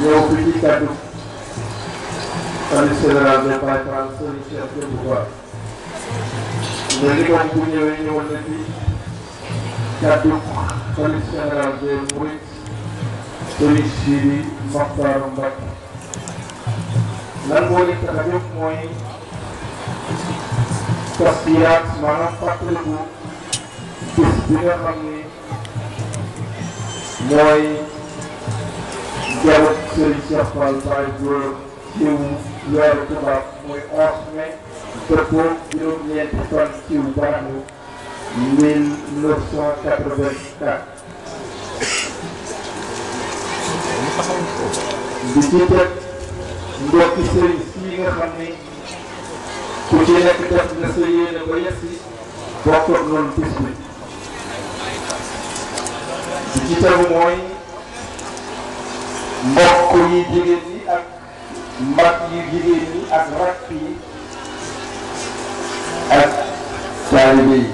ñëw fi ci kaddu xalifa général de Baye Fall Serigne Cheikh Jëmbu Ba mais li moom bu ñëwee ñëwoon na fi kaddu xalifa général de Mouride Serigne Sidi Mokhtar Mbacké lan moo leen tax a jóg mooy tasfiyaat maanaam fàttaliku bis bi nga xam ni mooy jaww Serigne Cheikh Fall Baye Góor ciw weeru tubaab muy 11 mai dëppoo juróom-ñeenti fan ciw baraxlu 1984 di ci teg mbokki sëriñ si nga xam ni ku ci nekk def nga sa yéene ba yegsi bokk ak noonu bis bi di ci tegu mooy mbokk yi jigéen ñi ak mag yi jigéen ñi ak rakk yi ak taalibe yi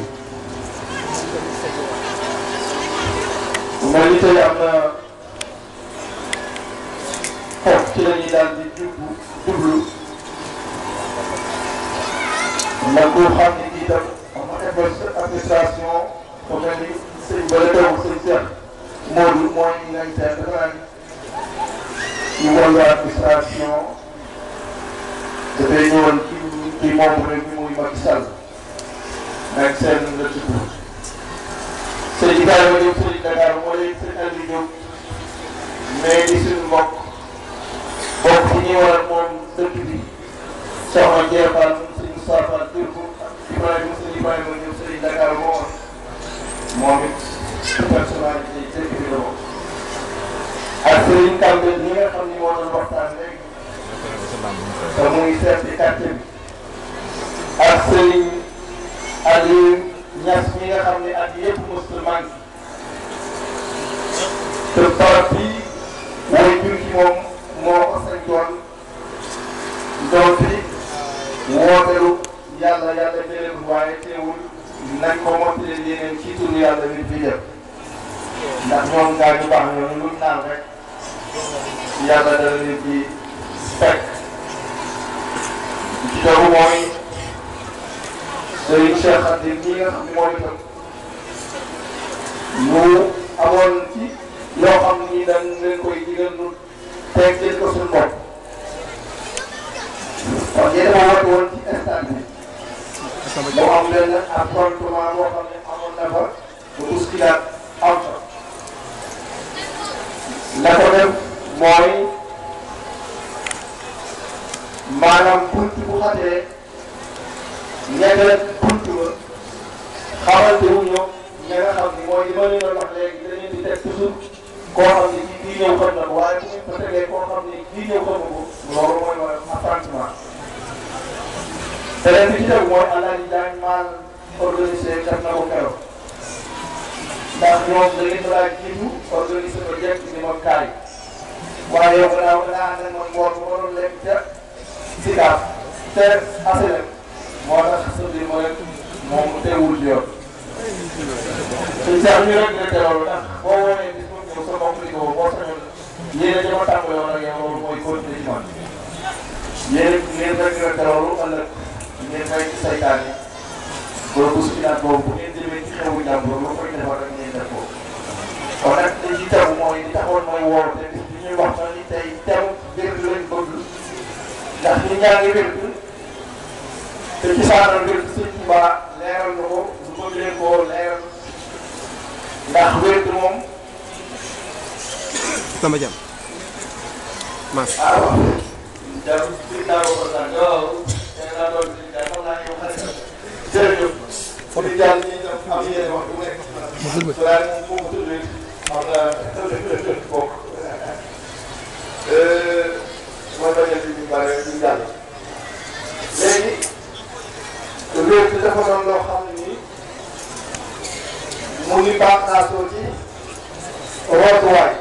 mel ni tey am na foofu ci la ñuy daal di jublu ndax ku xam ne kii tam am na administration ba mel ni sëñ ba la taw sëñ Cheikh Modou mooy ngay seet dafa naan ñu wàllu administration dafay ñëwoon ci moom rek bi muy Macky Sall nag seen la tudd sëñ Ibrahima Diop sëñ Dakar moo lay sëñ Aliou Diop mais di suñu mbokk bokk ci ñi war a moom dëkk bi soxna Dieng Fall sëñ Moustapha Fall Diouf Ibrahima sëñ Ibrahima Diop sëñ Dakar moom it personnalité dëkk bi la moom ak Serigne Kambé ñi nga xam ni moo doon waxtaan léegi te muy chef de quartier bi ak Serigne Aliou Niass ñi nga xam ne ak yëpp musulman te barab bi mooy jur gi moom moo ko sañtoon doon fi wooteelu yàlla jëlee waaye teewul nañ ko mottali yeneen ci turu yàlla nit bi def ndax ñoom gaa ñu baax ñoom luñ naan rek yàlla dana leen ci fekk ci tegu mooy Serigne Cheikh Khadim ñi nga xam ne mooy itam mu amoon ci loo xam ni dañ leen koy digal nu teg leen ko suñu bopp kon yéen a woote woon ci stade bi mu am benn affrontement boo xam ne amoon na fa ba bousculade am fa la ko def mooy maanaam bunt bu xatee ñetteel bunt ba xamante wu ñëw ña nga xam ni mooy li ma leen doon wax léegi da leen di teg toujours koo xam ni kii ñëw xam na ko waaye bu ngeen ko tegee koo xam ni kii ñëw xam na ko loolu mooy affrontement beneen bi ci tegu mooy Alaaji Jaañ mal organisé def na ko keroog ndax ñoom da ngeen balaa jiitu organisé ko jekk ni ma kaay waaye yow nga ànd ak man mboor bu ma doon lekk ca Sikaaf te aselem moo tax sa biir moom teewul ci yoon. suñ seex ñu rek dina teewlu ndax boo woowee bis bu ñëw sa mbokk li ko boo sañoon yéen a jëm a tàmbale woon ak yow loolu mooy continuer ci man yéen ngeen rek dina teewlu ëllëg ngeen fay ci saytaan yi ba bousculade boobu bu ngeen jëmee ci xewu jàmbur lu koy defal rek ngeen def ko kon nag li ci tegu mooy li taxoon mooy woowu te bis bi ñuy wax na ni tey teew wér lañ bëgg ndax ñi ñaa ngi wér te ci saanal wér Sëñ Tuubaa leeral na ko su bëgg leen koo leeral ndax wér moom sama jam mas waaw jam si naa ko kontaan yow naa doon si daal xam naa yow xarit jërëjëf di jàll ñi am yéene wax bu nekk su daal moom fu mu tuddee xam naa bokk mooy bañal bi ñu bare ñu jàll léegi loolu dafa doon loo xam ne nii mu ngi baaxaatoo ci rootuwaay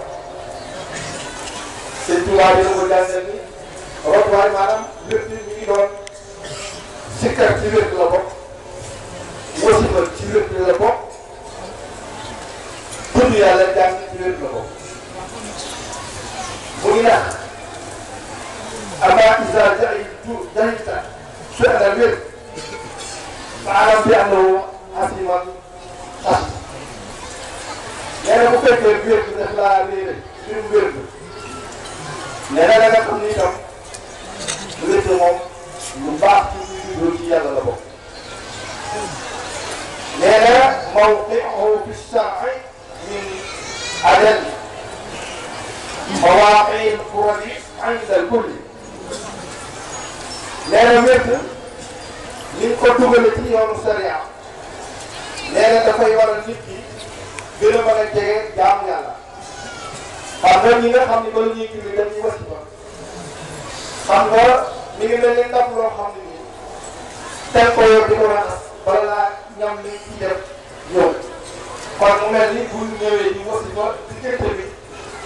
Sëñ Tuubaa dina ko jàngal ni rootuwaay maanaam lépp mi ngi doon sikkar ci wér la bokk wasifa ci wér la bokk tudd yàlla jàng ci wér la bokk mu ngi naan ama isa jahilta su'ala wér maanaam bi annahu asiman sax nee na bu fekkee wér bi daf laa réere suñu wér bi nee na nga xam ni itam wér moom lu baax ci juddoo ci yàlla la bokk nee na mawqi'uhu fi shar'i min adal mawaaqi'il qurani inda al-kulli nee na wér ni nga ko dugale ci yoonu sariya nee na dafay waral nit ki gën a mën a jege jaamu yàlla xam nga ñi nga xam ni bala ñuy julli dañuy wasifa xam nga mi ngi mel ni ndab loo xam ne nii teg ko yor di ko raxas bala laa ñam li ci def ñëw kon mu mel ni bu ñëwee ñu wasifa diggante bi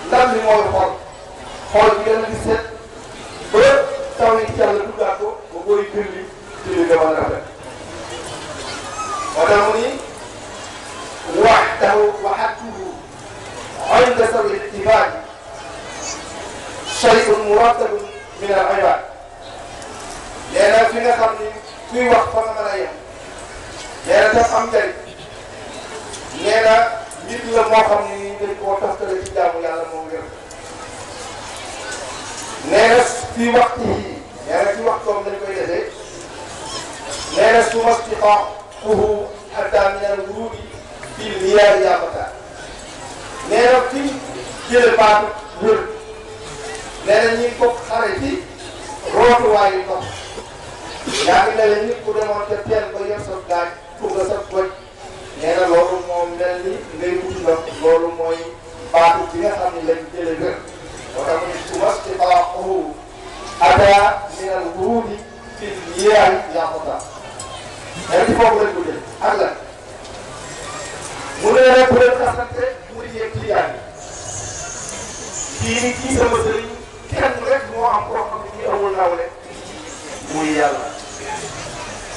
ndab li mooy xool bi dana di set ba taw yi ci yàlla duggaat ko ba booy julli nga mën a rafet moo tax mu ni waxtahu waxatuhu inda sawi l-ibaadi shay'un murattabun min al-ibaad nee na fi nga xam ni kuy wax fa nga mën a yem nee na dafa am njëriñ nee na mbir la moo xam ni dañ koo toftale ci jaamu yàlla moom wér nee na fii waxtu yi nee na ci waxtoom lañ koy defee nee na su ma istiqaaquhu hatta min al-wuruudi fil miyaar yaabata nee na fi jële baatu wér nee na ñi ko xare ci rootuwaayu ndox yaa ngi ne nit ku demoon ca teen ba yor sa gaaj pour nga sa goj nee na loolu moom mel ni ngay wuti ndox loolu mooy baatu bi nga xam ne lañ jële wér moo tax mu ne su ma istiqaaquhu hatta min al-wuruudi fil miyaar yaabata mais ci foofu lañ ko jël ak la mu ne rek bu leen xasante mu di yegg ci yàlla kii kii sama sëriñ kenn rek moo am koo xam ne kii amul nawle muy yàlla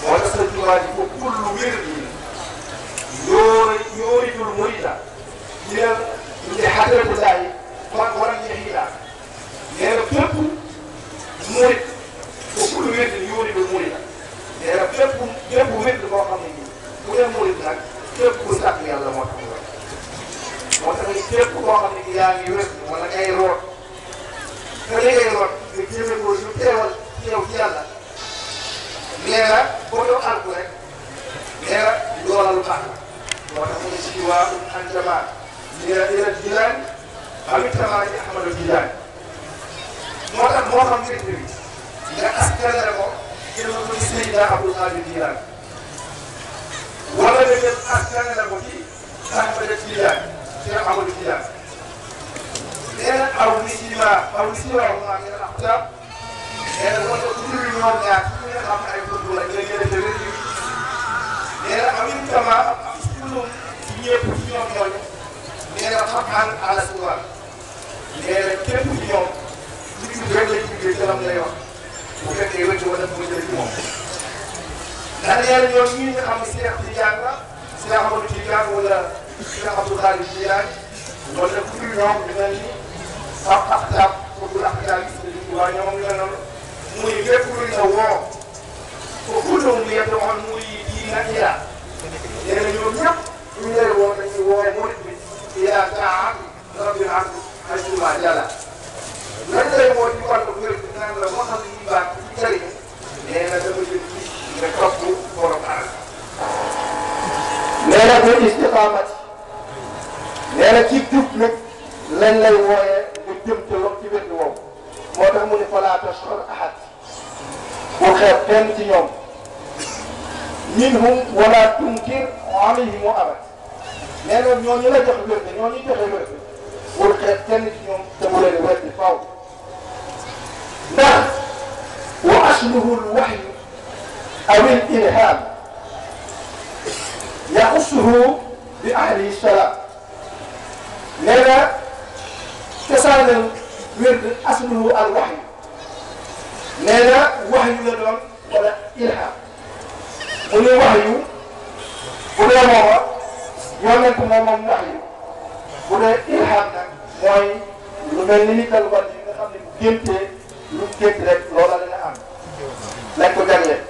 moo tax sa jumaa ji ko kullu wirdi yuridul murida dina li hadratillahi wala yahida nee na fépp murid ko kullu wirdi yuridul murida nee na fépp wérd boo xam ne nii bu dee murid nag képp ku sàkk yàlla moo tax moo tax ni képp koo xam ne nii yaa ngi wérd wala ngay root te li ngay root nga jëme ko ñu teewal ci yow ci yàlla nee na boo doon àgg rek nee na loola lu baax la moo tax mu ne si waa anjamaa ila jilaan amit tamaa ci Ahmadu Tijaan moo tax moo xam wérd bi nga askanale ko jëloon ko ci Seydina Abdul Xaadir Jilaan wala nga jël askanale ko ci Ahmadu Tijaan Cheikh Ahmadu Tijaan nee na aw ni si waaw maa ngi leen a xutaab nee na moo tax toujours ñoom ñaar ñi nga xam ne ay bëgg la nga jëlee te wér nee na amin kama kulum ci ñëpp ci ñoom ñooñu nee na xam an ala suwal nee na képp ci ñoom li ci rek lañ jógee ci lam lay wax bu fekkee wécc wala mu jël ci moom ndax nee na ñoom ñii nga xam ne Cheikh Tidiane la Cheikh Amadou Tidiane wala Cheikh Abdou Khadir Jilaani wala ku dul ñoom ñu mel ni sax axtaab foofu la axtaab yi waa ñoom ñu mel noonu muy lépp luñ la woo ko kullum yad'uun muriidiina ilaa nee na ñoom ñëpp ñu lay woo dañuy woo murid bi ilaa taa'ati rabbil ardi haysumaa jalla lan lay woo ci wàllu wér bi naan la moo xam ne ñu baax ci jëriñ nee na dama jël ci nga topp borom aar nee na bu istiqaamati nee na ci jub nag lañ lay wooyee nga jëm ca wax ci wér bi woowu moo tax mu ne falaa tashkur ahad bu xeeb kenn ci ñoom minhum wala tunkir alayhim abad nee na ñooñu la jox wér ñooñu joxe wér bul xeeb kenn ci ñoom te bu leen weddi faaw ndax wa asluhu l-wahyu aw al-ilham yaxussuhu bi ahli salaam nee na cosaanal wér asluhu al-wahyu nee na wahyu la doon wala ilham mu ne wahyu bu dee mooma yonent moom wahyu bu dee ilham nag mooy lu mel ni nit dal wàll yi nga xam ne bu géntee lu gént rek loola dana am lañ ko jagleel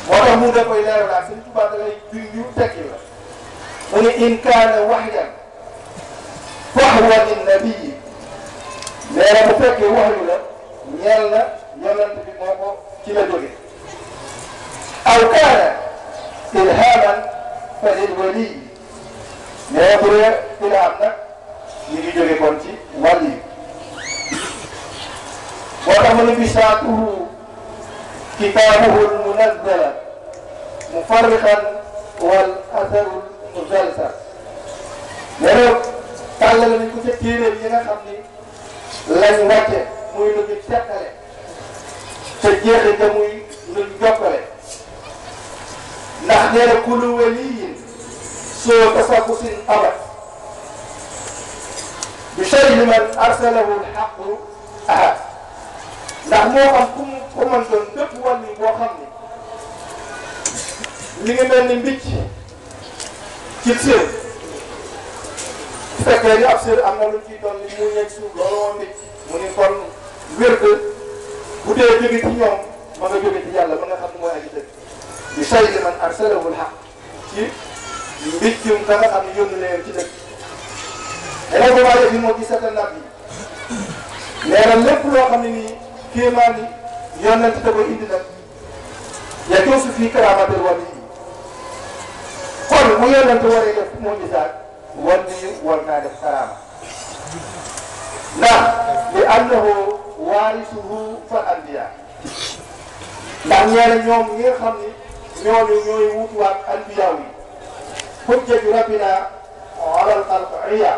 moo tax mu nga koy leeralaat Sëñ Tuubaa da lay junju tekki la mu ne in kaana wahyan fahwa linnabii nee na bu fekkee waxyu la ñeel na yonent bi moo ko ci la jóge aw kaana ilhaman fa lil wali nee na bu dee ilham nag ñu ngi jóge kon ci wàll yi moo tax mu ne bisaatuhu kitaabuhu almunazzala mufarriqan wal atharu musalsal nee na tàllal nañ ko ca téere yi nga xam ni lañ wàcce muy lu ñu teqale te jeexe te muy lu ñu jokkale ndax nee na kullu waliyin soo tasabbusin abad bi shay'in man arsalahu alhaqu ahad ndax moo xam ku mën doon bépp wàllu boo xam ni mi ngi mel ni mbicc ci séer su fekkee ni ab séer am na lu ciy doon ni mu ñeeg suuf loolu moo mbicc mu ni kon wér de bu dee jóge ci ñoom ma nga jóge ci yàlla ma nga xam ne mooy aji dëgg bi shay'in man arsalahu alhaq ci mbiccum ka nga xam ne yónni leen ci dëgg dana ko waaye fi moo gis sa nab yi nee na lépp loo xam ne nii kéemaan yi yonent da koy indi nag yajuuzu fii karaamatil wali yi kon mu yonent waree def moo gisaat wali yi war naa def karaama ndax li annahu waarisuhu fal anbiya ndax ñeena ñoom ñi nga xam ni ñooy wutuwaat anbiya yi hujjatu rabbina alal xalqiya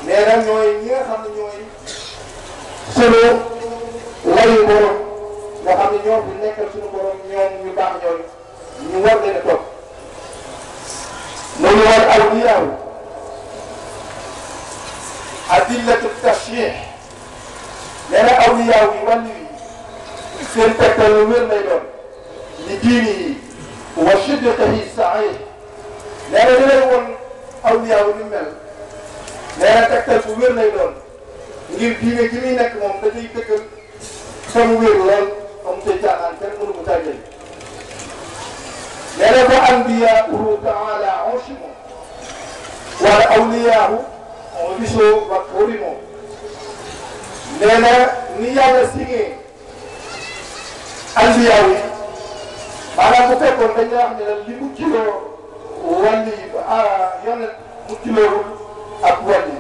nee na ñooy ñi nga xam ne ñooy sunu layu borom nga xam ne ñoo fi nekkal suñu borom ñoom ñu baax ñooñu ñu war leen a topp loolu war awliyaaw adillatu tashriih nee na awliyaaw yi wàllu yi seen tegtal lu wér lay doon li diini yi wa shiddatihi saxiix nee na dinañ woon awliyaaw ni mel nee na tegtal bu wér lay doon ngir diine gi muy nekk moom dafay dëggal fa mu wér lool am te caaxaan kenn mënu ko tàggee nee na fa anbiyaahu taala usimu wala awliyaahu ubisoo wa kurimoo nee na ni yàlla sigee anbiyaaw yi maanaam bu fekkoon dañ la wax ne la li mu kiloo wàlli yonent mu kiloowul ak wàlli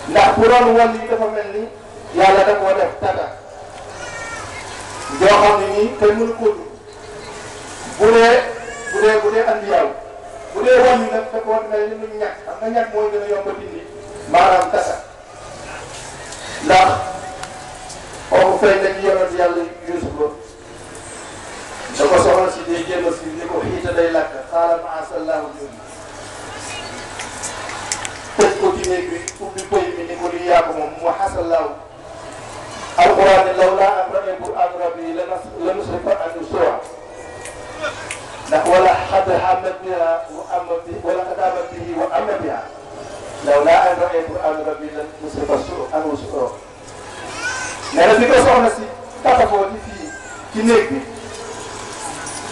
ndax bu doon wàlli dafa mel ni yàlla da koo def tata joo xam ne nii kenn mënu ko bu dee anbiyaaw bu dee wàlli nag da koo mel ni lu ñàkk xam nga ñàkk mooy gën a yomb a dindi maanaam tata ndax kooku feeñ na ci yonent yàlla Yuusuf da ko soxla si day jéem a si ni ko xiita day lakk xaaral ma asallahu yónni tëj ko ci néeg bi ubbi pëy mi ni ko lii yaa ko moom mu xasallahu alquran ne law laa am ra'ee qur'an rabbi la nusrifa an suwa ndax wala xad hamat biha wa amma bi wala xad hamat bihi wa amma biha law laa am ra'ee qur'an rabbi la nusrifa an suwa nee na bi ko soxla si tatafoo ci fii ci néeg bi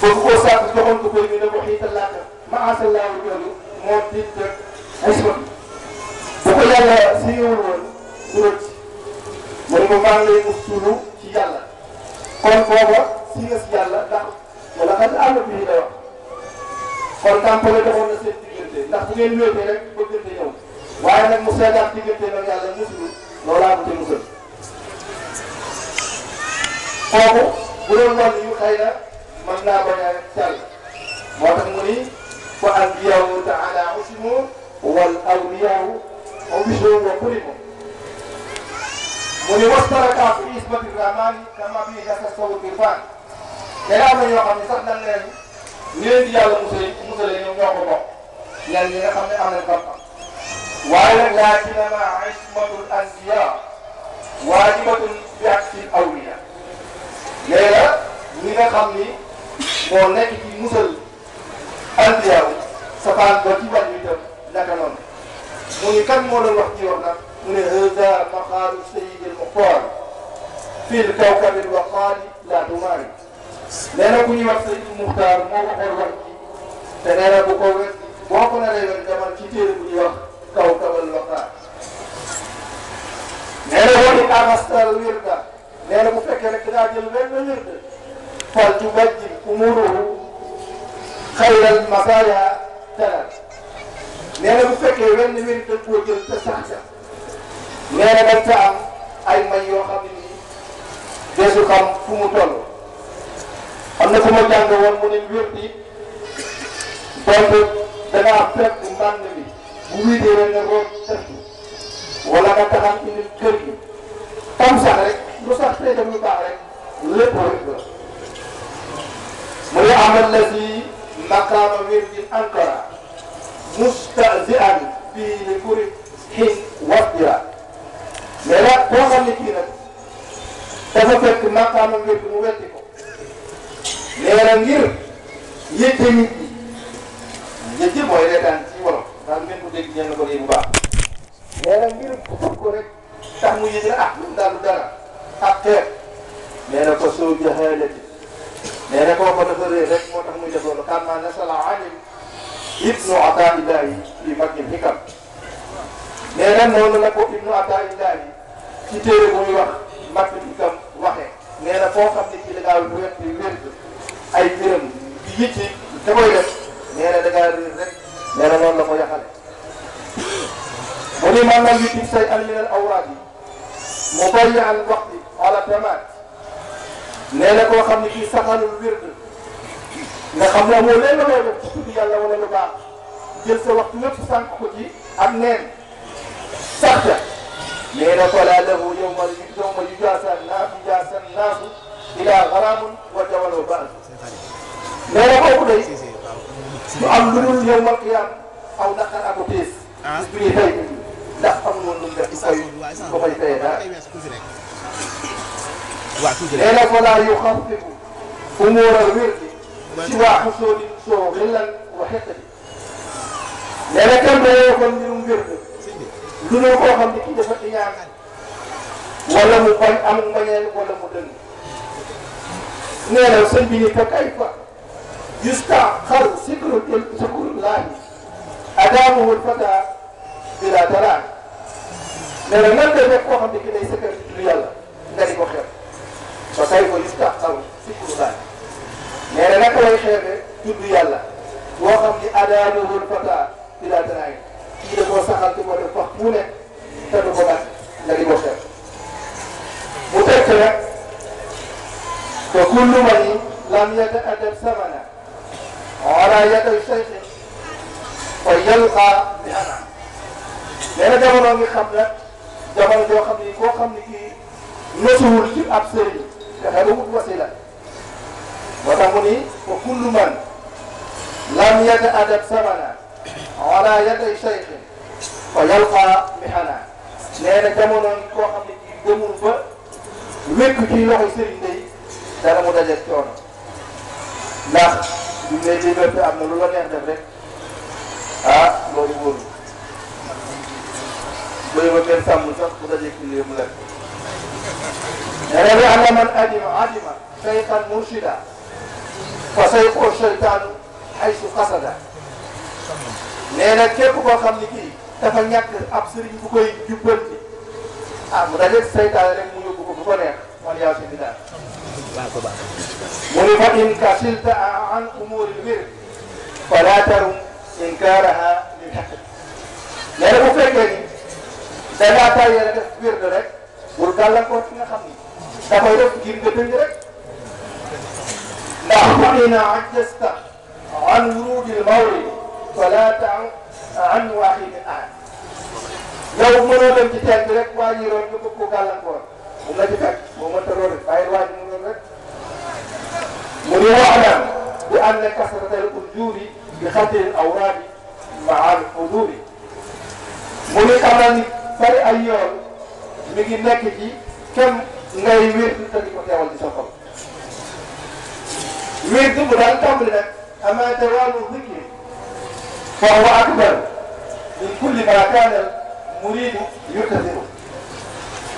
bëgg koo sàkk joxoon ko koy mi ne ko xiita laaka ma asallahu jooju moom dit xisma bu ko yàlla siiwul woon du rëcc mu ne ko maa ngi lay musulu ci yàlla kon booba si nga si yàlla ndax wala xam ne àll bii lay wax kon tàmpale defoon na seen diggante ndax bu ngeen wéetee rek bëggante ñëw waaye nag mu seetaan diggante nag yàlla musulu loolaa ko te musal kooku bu doon wàll yu xëy na mën naa bañ a jàll moo tax mu ni fa anbiyaahu taala usimu wal awliyaahu ubisoo wa kurimu mu ni wastaraka fi isbati rahmani kama bi yatasawwur irfan te am na ñoo xam ne sax dañ leen ni leen di yàlla musale ñoom ñoo ko bokk ñenn ñi nga xam ne am nañ xam-xam waaye nag laakinama ismatul anbiya waajibatun bi aksi awliya léegi ñi nga xam ni moo nekk ci musal anbiyaaw safaan ba ci wàllu itam naka noonu mu ni kan moo doon wax ci wax nag mu ne hada maqaalu sayyidil muxtaar fil kawkabil waqaali laa tumaari nee na ku ñuy wax Sayyidul Muxtaar moo ko xool wax ci te nee na bu ko wet boo ko naree wet demal ci téere bu ñuy wax kawkabal waqaar nee na woni amastal wirda nee na bu fekkee rek dangaa jël benn wirda fal tubajjil umuruhu xayral masaaya tanal nee na bu fekkee wenn wirda da koo jël te sax ca nee na dañ ca am ay may yoo xam ne nii desu xam fu mu toll am na fu ma jàng woon mu ne wirdi donc dangaa fekk mbànd bi bu wiidee rek nga root def wala nga taxam ci nit kër gi tam sax rek lu sax tey dem lu baax rek lépp rek la mu ne amal la si maqaama wirdi ankara mustazian bii li kuri xin wasdira mais nag boo xam ne kii nag dafa fekk maqaama wirdi mu wetti ko nee na ngir yëjte nit ñi yëjte mooy reetaan ci wolof daal ngeen ko dégg ñeen na ko lii bu baax nee na ngir bëgg ko rek tax mu yëg ne ah ñun daal du dara ak xeet nee na ko soo jahalati nee na kooku dafa réer rek moo tax muy def loolu kan maa nasala alim ibnu ataillahi fi magil hikam nee na noonu la ko ibnu ataillahi ci téere bu muy wax magil hikam waxee nee na foo xam ne ci da ngaa wet di wér ay mbiram di yitti da koy def nee na da ngaa réer rek nee na noonu la ko yaxale mu ni man lam yutim say an min al awraad yi mu bayyi al waqti ala tamaat nee na koo xam ne kii saxalul wird nga xam ne moo leen la loo def ci tudd yàlla wala lu baax jël sa waxtu lépp sànq ko ci ak neen sax ca nee na falaa lahu yawma yujaasan naasu ilaa garaamun wa jawal wa baas nee na kooku day du am lu dul yawmal qiyaam aw naqar ak tiis bu ñuy fay ndax amul woon lu mu def ci fay ko koy fayee dara nee na falaa yuxaffifu umuural wirdi siwaa xusuuli soo xillan wa xeqati nee na kenn doyoo kon mbirum wird lu dul koo xam ne kii dafa iñaan wala mu bañ am mbañeel wala mu dëng nee na sëñ bi ni fa kayfa yustaxaru zikrullaahi adaamuhul fataa bilaa daraan nee na nan lay def koo xam ne ki day sëkkër ci tudd yàlla nga di ko xeeb fa kayfa yustaxaru zikrullaahi nee na naka lay xeebe tudd yàlla boo xam ni adaamuhul fataa bilaa daraan kii da koo saxal di ko def wax mu ne te du ko gat nga di ko xeeb mu tekk nag fa kullu man lam yata'addab samana ala yaday shaykhin fa yalqa bi ana nee na jamono ngi xam nag jamono joo xam ni koo xam ni kii nosuwul ci ab sëriñ fexe ba wut wasila moo tax mu ni fa kullu man lam yata'addab samana ala yaday shaykhin fa yalqa bi ana nee na jamono ngi koo xam ni kii demul ba wékk ci loxo sëriñ day dara mu dajeeg coono ndax bu ñu nee liberté am na lu la neex def rek ah loolu wóorul bëri ba kenn sàmmul sax bu dajeeg ci lii mu lekk. nee na ana man adima shaykhan murshida fa sayqu shaytaanu haysu qasada nee na képp koo xam ni kii dafa ñàkk ab sëriñ bu koy jubbanti ah mu dajeeg saytaane rek mu yóbbu ko bu ko neex man yaa si bidaa mu ni fa in kasilta an umuril wird fala tarum inkaaraha lil haqq nee na bu fekkee ni dangaa tàyyee def wird rek bul gàllankoor ki nga xam ni dafay def ngir nga dëng rek ndax fa in ajjasta an wurudil mawrid fala ta'ud an wahidin ahad yow mënoo dem ci teen bi rek waa ji roon nga bëgg ko gàllankoor mu la ci fekk boo mënta roon rek bàyyi waa ji mu roon rek mu ni wa'lam bi anna kasratal ujuri bi xatil awraadi ma'al huduri mu ni xamal ni bari ay yoon mi ngi nekk ci kem ngay wér te di ko teewal ci sa xol wér bu daan tàmbali nag amaate wàllu zikri fa huwa akbar min kulli ma kaana muridu yuktasiru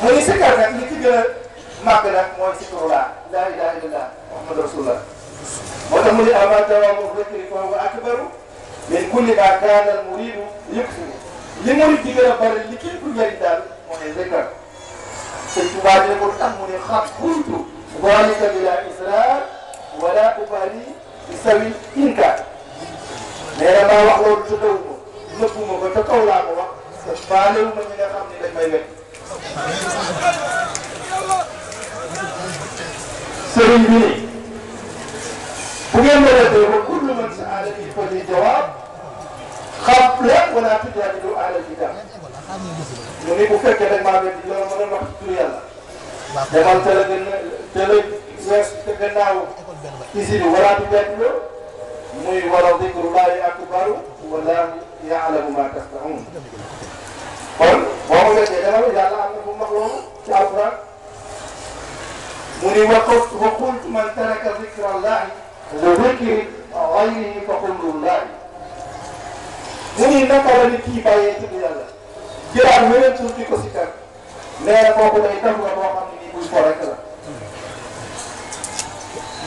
mu ni sikkar nag li ci gën a màgg nag mooy sikrullah laa ilaha illallah muhammadu rasulullah moo tax mu ni ama dawaamu zikri fa huwa akbaru min kulli ma kaana muridu yuktasiru li murid di gën a bari li kii du njëriñ daal mooy zikkar sëñ Tuubaa dina ko tax mu ne xam kuntu zalika bila israr wala ubali isawi inkar nee na maa wax loolu te daw ko nëbbuma ko te kaw laa ko wax te faalewu ma ñi nga xam ne dañ may wet sëriñ bi ni bu ngeen mënatee ba kullu man sa'ala fi fali jawaab qabla wala tujaadilu ala al-kitab mu ni bu fekkee rek maa ngi leen di loolu ma doon wax ci tur yàlla demal te la gën te la wees te gannaaw isini wala tujaadilu muy wala dikrullahi akbaru wallahu ya'lamu ma tasna'un kon boo ma fekkee demal yàlla am na fu mu wax loolu ci alquran mu ni wa qultu man taraka zikrallahi wa zikri ghayrihi fa qullullahi mu ni naka la nit kii bàyyee tudd yàlla jëlaat weneen tur di ko si kër nee na kooku day def la boo xam ne nii buy fo rek la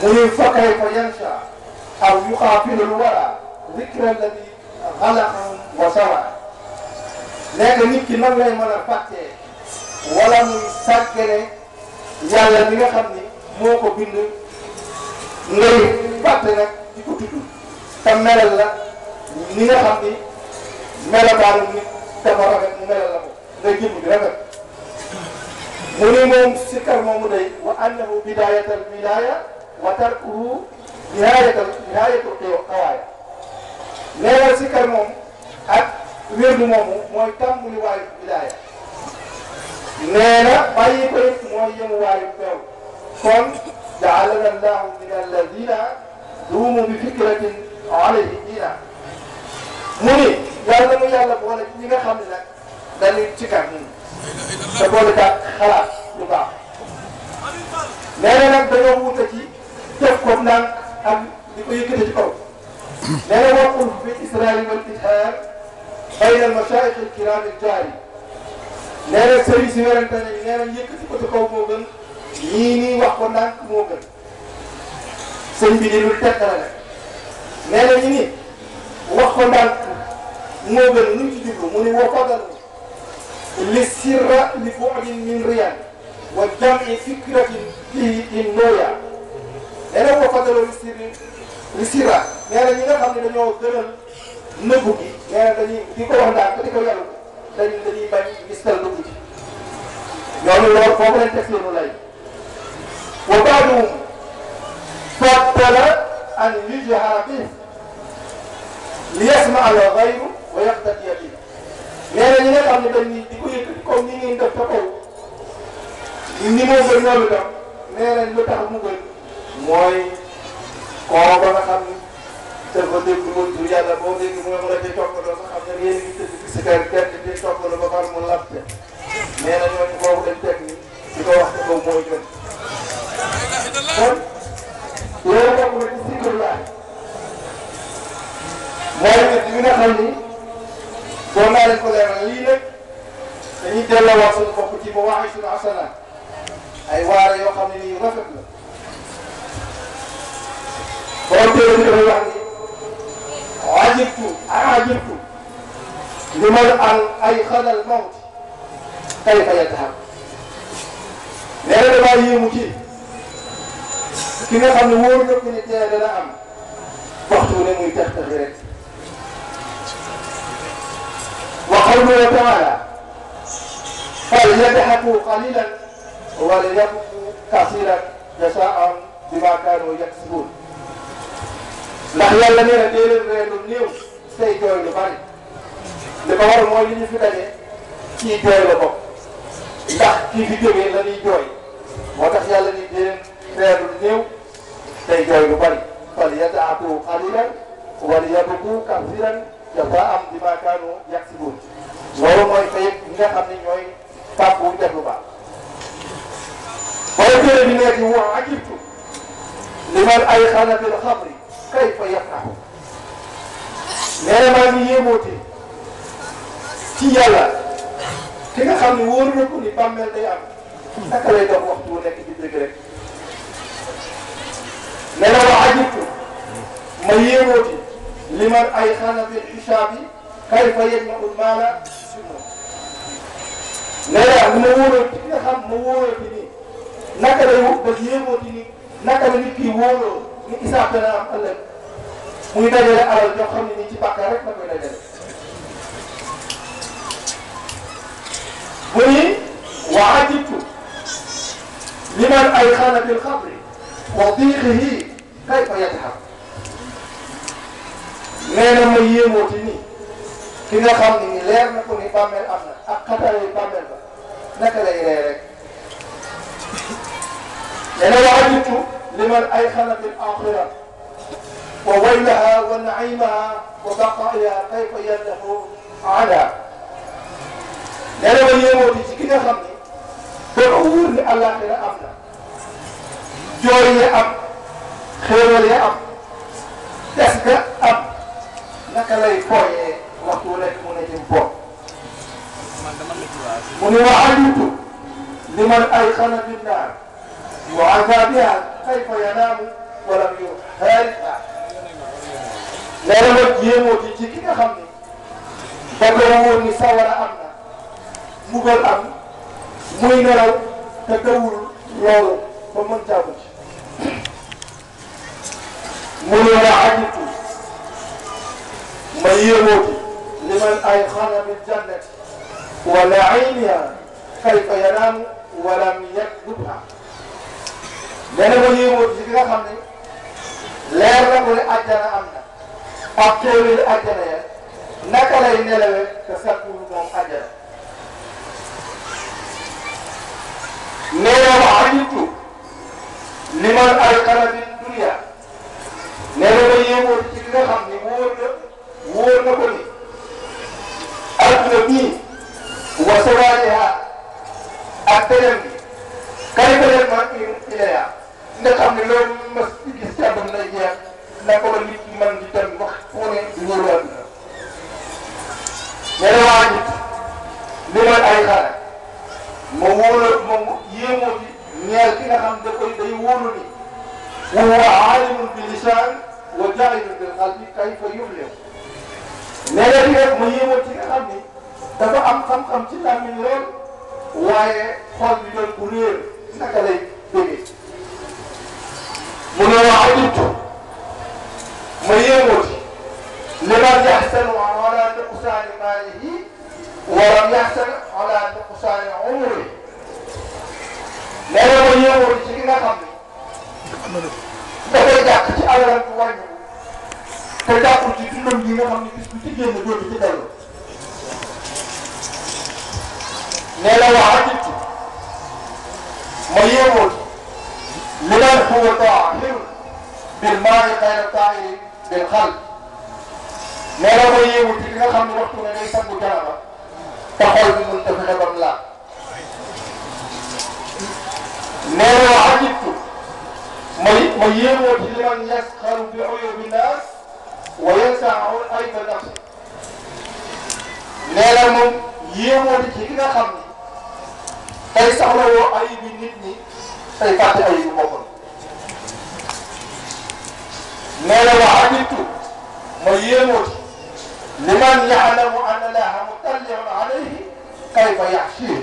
mu ni fa kayfa yansha aw yuxaafilu l-wara zikra alladi xalaqahum wa sawa nee na nit ki nan lay mën a fàttee wala muy sàggane yàlla mi nga xam ni moo ko bind ngay fàtte nag di ko tudd te melal la ni nga xam ni melokaanu nit dafa rafet mu melal la ko ngay jëmm bi rafet mu ni moom sikkar moomu day wa annahu bidayatal wilaya wa tarkuhu nihayatul xawaaya nee na sikkar moom ak wérdu moomu mooy tàmbali waayu wilaya nee na bàyyi ko it mooy yemu waayu teew kon jaalana allahu min alladina duumu bi fikratin alayhi diina mu ni yàlla mu yàlla boole ñi nga xam ne nag dañuy sikkar te boole kat xalaat lu baax nee na nag dañoo wuute ci def ko ndànk ak di ko yëkkate ci kaw nee na waqul fi israari wal ithar bayna al mashaayix al kiram al jaari nee na sëriñ si werante nañ nee na yëkkati ko ci kaw moo gën ñii nii wax ko ndànk moo gën sëñ bi di lu tekkale nag nee na ñi ni wax ko ndànk moo gën luñ ci jublu mu ni wa fadal li sirra li bu'din min riyan wa jam'i fikratin fihi in nooya nee na wa fadal li sirra nee na ñi nga xam ne dañoo gënal nëbbu gi nee na dañuy di ko wax ndànk di ko yàllu dañuy bañ gistal dugg ci ñooñu loolu foofu lañ teg seenu lay wa ba'duhum faddala an yujhara bihi li yasma al ghayru wa yaqtadiya bihi nee na ñi nga xam ne dañuy di ko yëkkati comme ni ngeen def ca kaw ni moo gën ñoom itam nee nañ lu tax mu gën mooy koo ba nga xam ni dafa dégg mu tur yàlla boo dégg mu mën a di toppatoo sax xam ne yéen a ngi tëdd ci si kër kenn di toppatoo ba far mu laajte nee na ñooñu boobu dañ teg ni di ko wax ca kaw mooy gën kon loolu bokk na ci sikrullah mooy nit ñi nga xam ni boo naa leen ko leeral lii nag dañuy delloowaat suñu bopp ci ba waxee suñu asana ay waare yoo xam ne nii rafet la boo teel a dafay wax ni ajibtu liman an ay xalal mawt kayfa yadhab nee na damaa yéemu ci ki nga xam ne wóor na ko ni tee dana am waxtu ne muy tax taxi rek wa qawluhu taala falyadhaku qalilan wa liyabku kasiran jasaan bima kaanu yaksibun ndax yàlla nee na dee leen ree lu néew say jooy lu bari li ko war mooy li ñu fi daje kii jooy la bokk ndax kii fi jógee la ñuy jooy moo tax yàlla ni dee leen ree lu néew say jooy lu bari falyadhaku qalilan wa liyabku kasiran jasaan bima kaanu yaksibun loolu mooy fay ñi nga xam ne ñooy fàggu def lu baax boo jëlee bi nekk wa ajibtu liman ayqana bil xamri kayfa yafrahu nee na maa ngi yéemooti ci yàlla ki nga xam ne wóor na ko ni bàmmeel day am naka lay dox waxtu wu nekk ci dëgg rek ne la wa ajibtu ma yéemooti li man ay xana bil xisaab yi kayfa yajma'ul maala ne la ma wóorooti ki nga xam ma wóorooti ni naka lay ba yéemooti ni naka la nit ki wóoroo ni isaab dana am ëllëg muy dajale alal joo xam ne nii ci bàkkaar rek la koy dajale mu ni wa ajibtu liman ay xana bil xabri wa diixihi kayfa yadhab nee na ma yéemooti ni ki nga xam ne ni leer na ko ni bàmmeel am na ak xataayu bàmmeel ba naka lay ree rek nee na wa ajibtu liman ay xana bil axira wa waylaha wa naimaha wa baqaiha kayfa yadahu ala nee na ma yéemooti ci ki nga xam ni dafa wóor ni àllaaxira am na jooy ya am xéewal ya am des ga am naka lay fooyee waxtu nekk mu ne jëm bopp mu ne wa ajibtu liman ay xana bin naar wa azabiha kayfa yanaamu wa lam yuhaariha nee na ma yéemooti ci ki nga xam ni dafa wóor ni sawara am na mbugal am muy nelaw te dawul loolu ba mën jàpp ci mu ne wa ajibtu ma yéemooti liman ay xana bil jannati wa naimiha kayfa yanaamu wa lam yakdubha nee na ma yéemooti ci ki nga xam ne leer na ko ne àjjana am na ak xéewali àjjana ya naka lay nelawee te sakkul moom àjjana nee na wa ajibtu liman ay xana bil dunya nee na ma yéemooti ci ki nga xam ni wóor na ko ni adduna bii wa sawaadiha ak beneen bi kayfa yatma'innu ilayha nga xam ne loolu mas ci gis ci àdduna lay jeex naka la nit ki mën di dem wax fu ne di wóoru àdduna nee na wa ajibtu liman ay xana ma yéemooti ñeel ki nga xam da koy day wóolu ni wa huwa aalimun bi lisaan wa jaahilun bil qalbi kayfa yuflihu nee na di rek ma yéemooti ki nga xam ni dafa am xam-xam ci làmmiñ lool waaye xol bi doon bu réer naka lay déggee mu ne wa ajibtu ma yéemooti liman yaxsanu ala nuqsaani maalihi wa lam yaxsan ala nuqsaani umrihi nee na ma yéemooti ci ki nga xam ni dafay jàpp ci alalam bu wàññi te jàppul ci dundam gi nga xam ne bis bu ci génn dootu ci dellu nee na wa ajibtu ma yéemooti liman huwa taahirun bil maa'i xayra taahiri bil xalq nee na ma yéemooti ki nga xam ne waxtu ne day sangu janaba te xol bi mun te fexe bam laa nee na wa ajibtu ma yéemooti liman yasxaru bi uyubi naas wa yansahu ayba nafsi nee na moom yéemooti ci ki nga xam ni tey soxla woo ayibi nit ñi tey fàtte ayibu boppam nee na wa ajibtu ma yéemooti liman ya'lamu anna Allaha muttali'un alayhi kayfa yaxshi